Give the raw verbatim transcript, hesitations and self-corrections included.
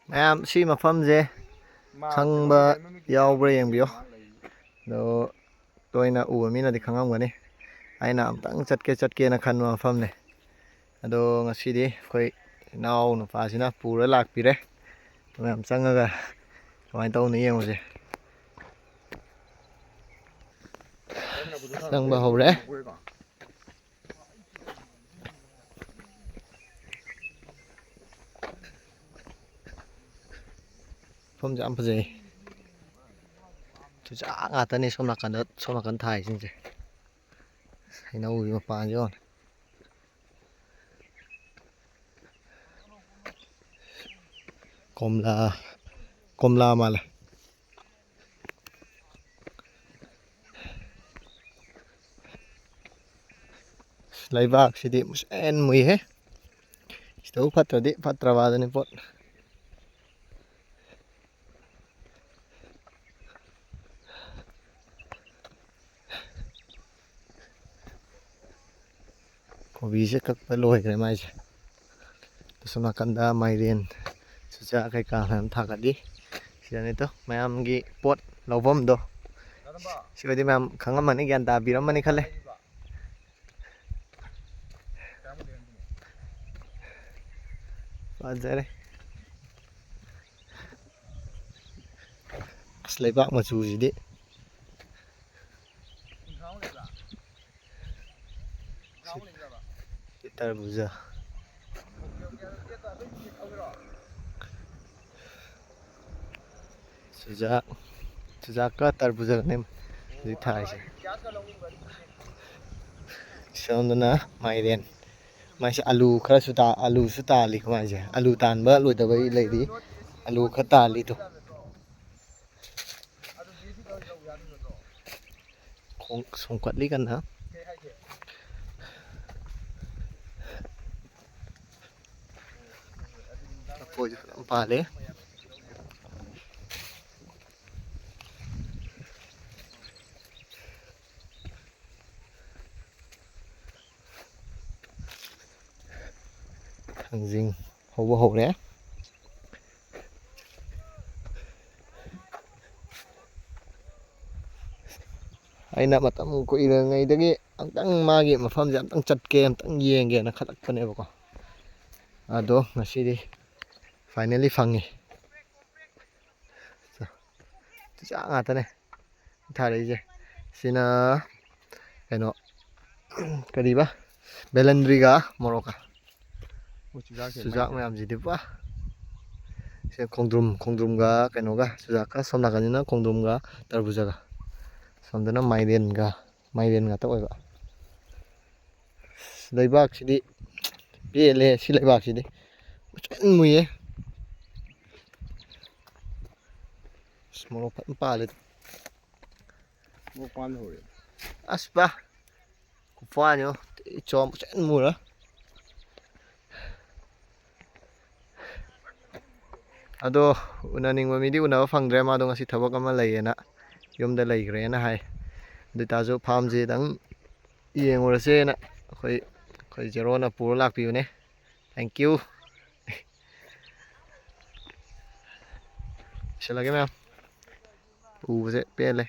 ꯃꯌꯥꯝ, ꯁꯤ ꯃꯐꯝꯁꯦ ꯈꯪꯕ ꯌꯥꯎꯕ꯭ꯔꯥ ꯌꯦꯡꯕꯤꯌꯣ꯫ ꯑꯗꯣ ꯇꯣꯏꯅ ꯎꯕ ꯃꯤꯅꯗꯤ ꯈꯪꯉꯝꯒꯅꯤ꯫ ꯑꯩꯅ ꯑꯝꯇꯪ ꯆꯠꯀꯦ ꯆꯠꯀꯦꯅ ꯈꯟꯕ ꯃꯐꯝꯅꯦ꯫ ꯑꯗꯣ ꯉꯁꯤꯗꯤ ꯑꯩꯈꯣꯏ ꯏꯅꯥꯎ ꯅꯨꯄꯥꯁꯤꯅ ꯄꯨꯔ ꯂꯥꯛꯄꯤꯔꯦ꯫ ꯃꯌꯥꯝ ꯆꯪꯉꯒ ꯀꯃꯥꯏꯅ ꯇꯧꯅ ꯌꯦꯡꯉꯨꯁꯦ꯫ ꯆꯪꯕ ꯍꯧꯔꯦ꯫ ꯃꯐꯝꯁꯦ ꯌꯥꯝ ꯐꯖꯩ꯫ ꯆꯨꯖꯥꯛ ꯉꯥꯛꯇꯅꯤ ꯁꯣꯝ ꯅꯥꯀꯟꯗ, ꯁꯣꯝ ꯅꯥꯀꯟ ꯊꯥꯏꯁꯤꯡꯁꯦ꯫ ꯍꯩꯅꯧꯒꯤ ꯃꯄꯥꯟꯁꯦ ꯌꯦꯡꯉꯣ꯫ ꯀꯣꯝꯂꯥ, ꯀꯣꯝꯂꯥ ꯃꯥꯜꯂꯦ꯫ ꯂꯩꯕꯥꯛꯁꯤꯗꯤ ꯃꯨꯁꯦꯟ ꯃꯨꯏꯍꯦ꯫ ꯁꯤꯗꯕꯨ ꯐꯠꯇ꯭ꯔꯗꯤ ꯐꯠꯇ꯭ꯔꯕ ꯑꯗꯨꯅꯤ ꯄꯣꯠ꯫ ꯀꯣꯕꯤꯁꯦ ꯀꯛꯄ ꯂꯣꯏꯈ꯭ꯔꯦ ꯃꯥꯏꯁꯦ꯫ ꯑꯁꯣꯝ ꯅꯥꯀꯟꯗ ꯃꯥꯏꯔꯦꯟ, ꯆꯨꯖꯥꯛ ꯀꯩꯀꯥ ꯃꯌꯥꯝ ꯊꯥꯒꯠꯂꯤ꯫ ꯁꯤꯗꯅꯤꯗꯣ ꯃꯌꯥꯝꯒꯤ ꯄꯣꯠ ꯂꯧꯐꯝꯗꯣ꯫ ꯁꯤꯕꯨꯗꯤ ꯃꯌꯥꯝ ꯈꯪꯉꯝꯃꯅꯤ, ꯒ꯭ꯌꯥꯟ ꯇꯥꯕꯤꯔꯝꯃꯅꯤ ꯈꯜꯂꯦ꯫ ꯐꯖꯔꯦ꯫ ꯑꯁ, ꯂꯩꯕꯥꯛ ꯃꯆꯨꯁꯤꯗꯤ꯫ ꯇꯔꯕꯨꯖꯥ꯫ ꯆꯨꯖꯥꯛ, ꯆꯨꯖꯥꯛꯀ ꯇꯔꯕꯨꯖꯥꯒꯅꯦ ꯍꯧꯖꯤꯛ ꯊꯥꯔꯤꯁꯦ꯫ ꯁꯣꯝꯗꯅ ꯃꯥꯏꯔꯦꯟ꯫ ꯃꯥꯏꯁꯦ ꯑꯂꯨ ꯈꯔꯁꯨ ꯇꯥ-, ꯑꯂꯨꯁꯨ ꯇꯥꯜꯂꯤ ꯃꯥꯏꯁꯦ꯫ ꯑꯂꯨ ꯇꯥꯟꯕ ꯂꯣꯏꯗꯕꯩ ꯂꯩꯔꯤ꯫ ꯑꯂꯨ ꯈꯔ ꯇꯥꯜꯂꯤꯗꯣ꯫ ꯈꯣꯡ ꯁꯣꯝꯀꯠꯂꯤ ꯀꯟꯅ꯫ ꯂꯐꯣꯏꯁꯨ ꯐꯖꯅ ꯄꯥꯜꯂꯦ꯫ ꯊꯥꯡꯖꯤꯡ ꯍꯧꯕ ꯍꯧꯔꯦ꯫ ꯑꯩꯅ ꯃꯇꯝ ꯀꯨꯏꯔꯤꯉꯩꯗꯒꯤ ꯑꯝꯇꯪ ꯃꯥꯒꯤ ꯃꯐꯝꯁꯦ ꯑꯝꯇꯪ ꯆꯠꯀꯦ, ꯑꯝꯇꯪ ꯌꯦꯡꯒꯦꯅ ꯈꯜꯂꯛꯄꯅꯦꯕꯀꯣ꯫ ꯑꯗꯣ ꯉꯁꯤꯗꯤ finally ꯐꯪꯉꯤ꯫ ꯆꯨꯖꯥꯛ ꯉꯥꯛꯇꯅꯦ ꯊꯥꯔꯛꯏꯁꯦ꯫ ꯁꯤꯅ ꯀꯩꯅꯣ, ꯀꯔꯤꯕ, ꯕꯦꯂꯟꯗ꯭ꯔꯤꯒ ꯃꯣꯔꯣꯛꯀ꯫ ꯆꯨꯖꯥꯛ ꯃꯌꯥꯝꯁꯤꯗꯤ ꯄꯨꯔꯥ꯫ ꯁꯤ ꯈꯣꯡꯗ꯭ꯔꯨꯝ, ꯈꯣꯡꯗ꯭ꯔꯨꯝꯒ ꯀꯩꯅꯣꯒ, ꯆꯨꯖꯥꯛꯀ, ꯁꯣꯝ ꯅꯥꯀꯟꯁꯤꯅ ꯈꯣꯡꯗ꯭ꯔꯨꯝꯒ ꯇꯔꯕꯨꯖꯒ, ꯁꯣꯝꯗꯅ ꯃꯥꯏꯔꯦꯟꯒ, ꯃꯥꯏꯔꯦꯟ ꯉꯥꯛꯇ ꯑꯣꯏꯕ꯫ ꯂꯩꯕꯥꯛꯁꯤꯗꯤ ꯄꯦꯜꯂꯦ꯫ ꯁꯤ ꯂꯩꯕꯥꯛꯁꯤꯗꯤ ꯃꯨꯁꯟ ꯃꯨꯏꯌꯦ꯫ ꯑꯁ, ꯃꯣꯔꯣꯛ ꯐꯖꯅ ꯄꯥꯜꯂꯦ꯫ ꯃꯣꯔꯣꯛ ꯄꯥꯟ ꯍꯧꯔꯦ꯫ ꯑꯁ ꯕꯥ, ꯈꯨꯄꯥꯟ ꯌꯦꯡꯉꯣ꯫ ꯏꯆꯣꯝ ꯃꯨꯁꯟ ꯃꯨꯔ꯫ ꯑꯗꯣ ꯎꯅꯅꯤꯡꯕ ꯃꯤꯗꯤ ꯎꯅꯕ ꯐꯪꯗ꯭ꯔꯦ, ꯃꯥꯗꯣ ꯉꯁꯤ ꯊꯕꯛ ꯑꯃ ꯂꯩꯌꯦꯅ ꯌꯨꯝꯗ ꯂꯩꯈ꯭ꯔꯦꯅ ꯍꯥꯏ꯫ ꯑꯗꯨ ꯑꯣꯏꯇꯥꯔꯁꯨ ꯐꯥꯝꯁꯤꯗꯪ ꯌꯦꯡꯉꯨꯔꯁꯦꯅ ꯑꯩꯈꯣꯏ, ꯑꯩꯈꯣꯏ ꯖꯦꯔꯣꯅ ꯄꯨꯔ ꯂꯥꯛꯄꯤꯕꯅꯦ꯫ Thank you꯫ ꯂꯣꯏꯁꯤꯜꯂꯒꯦ ꯃꯌꯥꯝ꯫ ꯎꯕꯁꯦ ꯄꯦꯜꯂꯦ꯫